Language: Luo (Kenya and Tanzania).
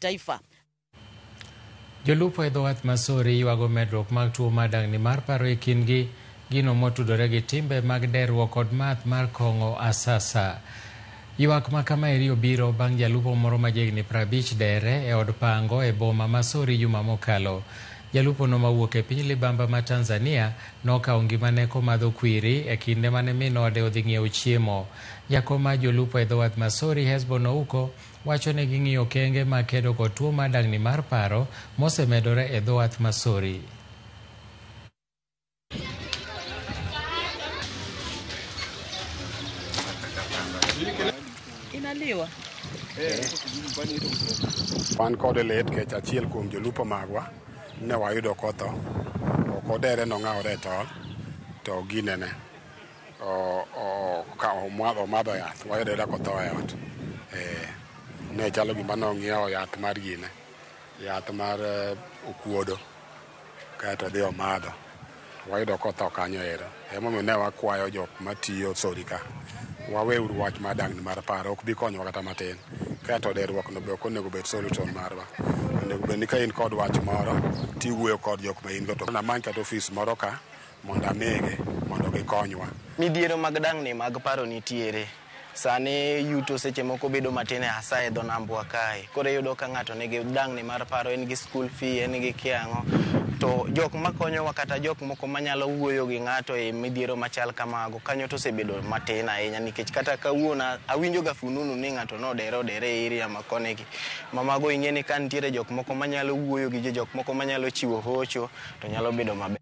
Taifa. Jolupo e dho wath ma Sori ywago medruok mag tuo mar dang'ni mar paro e kindgi, gino motudore gi timbe mag derruok kod math mar kong'o asasa. Ywak ma kamaeri obiro bang' jalupo moro ma jahigni 50 dere e od pango e boma ma Sori juma mokalo. Jalupo no mawuok e piny libamba ma Tanzania nokawo ngimane komadho kwiri e kinde mane min ode odhi ng'iewo chiemo. Jakom mar jolupo e dho wath ma Sori, Hesbon Ouko, wacho ni ging'iyo okenge mag kedo kod tuo mar dang'ni mar paro mosemedore e dho wath ma Sori. Inaliwa. Wan kod lit kech achiel kuom jolupo magwa ne wayudo kotho, ok odere, nong'awore e tol to ginene omadho yath, wayudo ayuda kotho e ot. Ne chalo gima nong'iewo yath mar gine, yath mar okuodo, kaeto odhi omadho, wayudo kotho kanyo ero. Emomiyo ne wakwayo jok matiyo Sori ka, waweuru wach mar dang'ni mar paro, ok bi konyowa kata matin. Kaeto derruok no be ok onego bed solution marwa. Onego bed ni ka in kod wach moro tiwuoyo kod jok ma in go, to namany kata ofis moro ka mondo amigi mondo gikonywa. Midhiero mag dang'ni mag paro nitiere. Sani yuto seche moko bedo matin hasa e dho nambwa kae. Koro iyudo ka ng'ato nigi dang'ni mar paro, en gi school fee, en gi kiang'o. To jok makonyowa kata jok moko manyalo wuoyo gi ng'ato e midhiero machal kamago, kanyo to osebedo matin ahinya, nikech kata kawuono awinjo ga fununu ni ng'ato nodere odere e area ma koni gi. Ma mago ing'e ni ka nitiere jok moko manyalo wuoyo gi ji, jok moko manyalo chiwo hocho, to nyalo bedo maber.